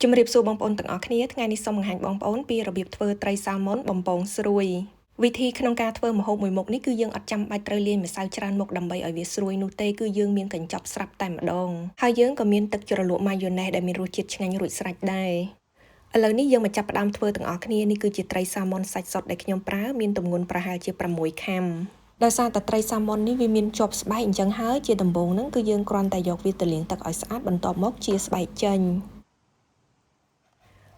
ជំរាបសួរបងប្អូនទាំងអស់គ្នាថ្ងៃនេះសូមបង្ហាញបងប្អូនពីរបៀបធ្វើត្រីសាម៉ុនបំពងស្រួយវិធីក្នុងការធ្វើម្ហូបមួយមុខនេះគឺយើងអត់ចាំបាច់ត្រូវលាយម្សៅច្រើនមុខដើម្បីឲ្យវាស្រួយនោះទេគឺយើងមានកញ្ចប់ស្រាប់តែម្ដងហើយយើងក៏មានទឹកជ្រលក់ម៉ាយ៉ូណេសដែលមានរសជាតិឆ្ងាញ់រួចស្រេចដែរឥឡូវនេះយើងមកចាប់ផ្ដើមធ្វើទាំងអស់គ្នានេះគឺជាត្រីសាម៉ុនសាច់សុទ្ធដែលខ្ញុំប្រើមានទម្ងន់ប្រហែលជា6ខាំដោយសារតែត្រីសាម៉ុននេះវាមានជាប់ស្បែកអញ្ចឹងហើយជាដំបូងហ្នឹងគឺយើងគ្រាន់តែយកវាទៅលាងទឹកឲ្យស្អាតបន្ទាប់មកជាស្បែកចេញ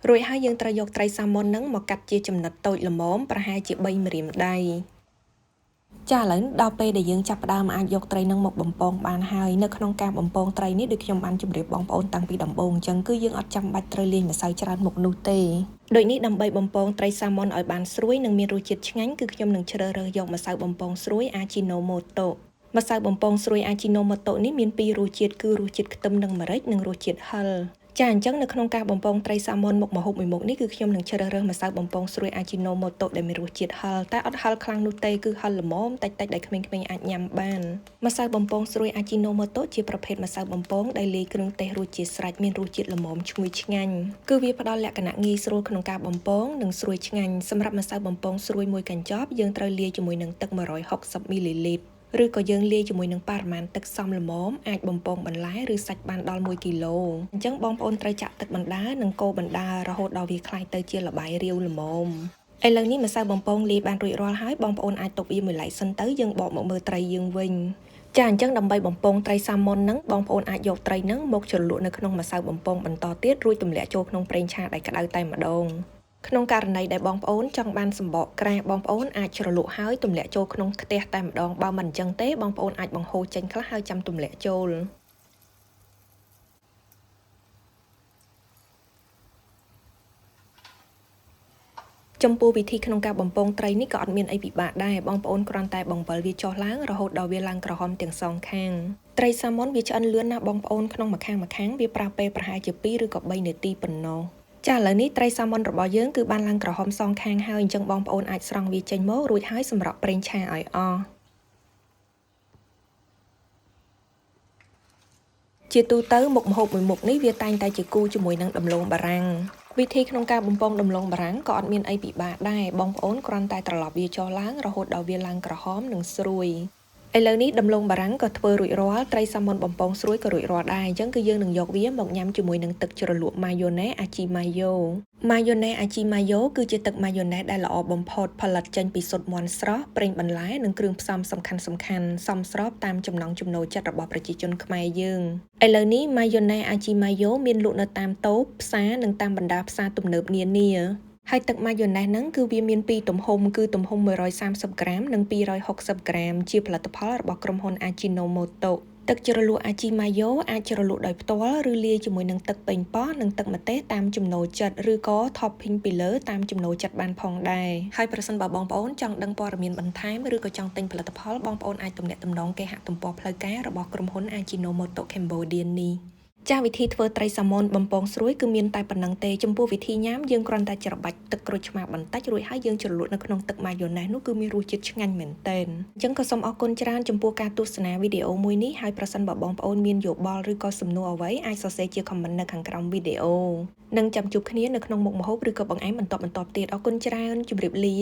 រួចហើយយើងត្រូវយកត្រីសាម៉ុនហ្នឹងមកកាត់ជាចំណិតតូចល្មមប្រហែលជា3ម្រាមដៃចាឥឡូវដល់ពេលដែលយើងចាប់ផ្ដើមអាចយកត្រីនឹងមកបំពងបានហើយនៅក្នុងការបំពងត្រីនេះដូចខ្ញុំបានជម្រាបបងប្អូនតាំងពីដំបូងអញ្ចឹងគឺយើងអត់ចាំបាច់ត្រូវលាយម្សៅច្រើនមុខនោះទេដូចនេះដើម្បីបំពងត្រីសាម៉ុនឲ្យបានស្រួយនិងមានរសជាតិឆ្ងាញ់គឺខ្ញុំនឹងជ្រើសរើសយកម្សៅបំពងស្រួយ Ajinomoto ម្សៅបំពងស្រួយ Ajinomoto នេះមានពីររសជាតិគឺរសជាតិខ្ទឹមនិងម្រេចនិងរសជាតិហឹរចាអញ្ចឹងនៅក្នុងការបំពងត្រីសាម៉ុនមុខម្ហូបមួយមុខនេះគឺខ្ញុំនឹងជ្រើសរើសម្សៅបំពងស្រួយ Ajinomoto ដែលមានរសជាតិហឹរតែអត់ហឹរខ្លាំងនោះទេគឺហឹរល្មមតិចៗដែលក្មេងៗអាចញ៉ាំបានម្សៅបំពងស្រួយ Ajinomoto ជាប្រភេទម្សៅបំពងដែលលាយគ្រឿងទេសរួចជាស្រេចមានរសជាតិល្មមឈ្ងុយឆ្ងាញ់គឺវាផ្ដល់លក្ខណៈងាយស្រួលក្នុងការបំពងនិងស្រួយឆ្ងាញ់សម្រាប់ម្សៅបំពងស្រួយមួយកញ្ចប់យើងត្រូវលាយជាមួយនឹងទឹក160មីលីលីត្រឬក៏យើងលាយជាមួយនឹងបរិមាណទឹកសមល្មមអាចបំពងបន្លែឬសាច់បានដល់1គីឡូអញ្ចឹងបងប្អូនត្រូវចាក់ទឹកបណ្ដើនិងកូរបណ្ដើរហូតដល់វាក្លាយទៅជាល្បាយរាវល្មមឥឡូវនេះម្សៅបំពងលាយបានរួចរាល់ហើយបងប្អូនអាចទុកវាមួយឡែកសិនទៅយើងបកមកមើលត្រីយើងវិញចាអញ្ចឹងដើម្បីបំពងត្រីសាម៉ុនហ្នឹងបងប្អូនអាចយកត្រីហ្នឹងមកជ្រលក់នៅក្នុងម្សៅបំពងបន្តទៀតរួចទម្លាក់ចូលក្នុងប្រេងឆាដែលក្តៅតែម្ដងក្នុងករណីដែលបងប្អូនចង់បានសម្បកក្រាស់បងប្អូនអាចជ្រលក់ហើយទម្លាក់ចូលក្នុងខ្ទះតែម្ដងបើមិនអញ្ចឹងទេបងប្អូនអាចបង្ហូរចេញខ្លះហើយចាំទម្លាក់ចូលចំពោះវិធីក្នុងការបំពងត្រីនេះក៏អត់មានអីពិបាកដែរបងប្អូនគ្រាន់តែបង្វិលវាចុះឡើងរហូតដល់វាឡើងក្រហមទាំងសងខាងត្រីសាម៉ុនវាឆ្អិនលឿនណាស់បងប្អូនក្នុងមួយខាងៗវាប្រើពេលប្រហែលជា2ឬក៏3នាទីប៉ុណ្ណោះចាឥឡូវនេះត្រីសាម៉ុនរបស់យើងគឺបានឡើងក្រហមសងខាងហើយអញ្ចឹងបងប្អូនអាចស្រង់វាចេញមករួចហើយសម្រក់ប្រេងឆាឲ្យអស់ជាទូទៅមុខម្ហូបមួយមុខនេះវាតែងតែជាគូជាមួយនឹងដំឡូងបារាំងវិធីក្នុងការបំពងដំឡូងបារាំងក៏អត់មានអីពិបាកដែរបងប្អូនគ្រាន់តែត្រឡប់វាចុះឡើងរហូតដល់វាឡើងក្រហមនិងស្រួយឥឡូវនេះដំឡូងបារាំងក៏ធ្វើរួចរាល់ត្រីសាម៉ុនបំពងស្រួយក៏រួចរាល់ដែរអញ្ចឹងគឺយើងនឹងយកវាមកញ៉ាំជាមួយនឹងទឹកជ្រលក់ម៉ាយ៉ូណេសអាជីម៉ាយ៉ូម៉ាយ៉ូណេសអាជីម៉ាយ៉ូគឺជាទឹកម៉ាយ៉ូណេសដែលល្អបំផុតផលិតចេញពីស៊ុតមាន់ស្រស់ប្រេងបន្លែនិងគ្រឿងផ្សំសំខាន់ៗសមស្របតាមចំណង់ចំណូលចិត្តរបស់ប្រជាជនខ្មែរយើងឥឡូវនេះម៉ាយ៉ូណេសអាជីម៉ាយ៉ូមានលក់នៅតាមតូបផ្សារនិងតាមបណ្ដាផ្សារទំនើបនានាហើយទឹកម៉ាយ៉ូណេសហ្នឹងគឺវាមានពីរទំហំគឺទំហំ130ក្រាមនិង260ក្រាមជាផលិតផលរបស់ក្រុមហ៊ុន Ajinomoto ទឹកជ្រលក់ Ajimayo អាចជ្រលក់ដោយផ្ទាល់ឬលាយជាមួយនឹងទឹកប៉េងប៉ោះនិងទឹកម្ទេសតាមចំណូលចិត្តឬក៏ topping ពីលើតាមចំណូលចិត្តបានផងដែរហើយប្រសិនបើបងប្អូនចង់ដឹងព័ត៌មានបន្ថែមឬក៏ចង់ទិញផលិតផលបងប្អូនអាចទំនាក់ទំនងគេហទំព័រផ្លូវការរបស់ក្រុមហ៊ុន Ajinomoto Cambodia នេះចាវិធីធ្វើត្រីសាម៉ុនបំពងស្រួយគឺមានតែប៉ុណ្្នឹងទេចំពោះវិធីញ៉ាំយើងគ្រាន់តែច្របាច់ទឹកក្រូចឆ្មាបន្តិចរួចហើយយើងជ្រលក់នៅក្នុងទឹកម៉ាយ៉ូណេសនោះគឺមានរសជាតិឆ្ងាញ់មែនទែនអញ្ចឹងក៏សូមអរគុណច្រើនចំពោះការទស្សនាវីដេអូមួយនេះហើយប្រសិនបើបងប្អូនមានយោបល់ឬក៏សំណួរអ្វីអាចសរសេរជា comment នៅខាងក្រោមវីដេអូនិងចាំជួបគ្នានៅក្នុងមុខម្ហូបឬក៏បង្អែមបន្តៗទៀតអរគុណច្រើនជម្រាបលា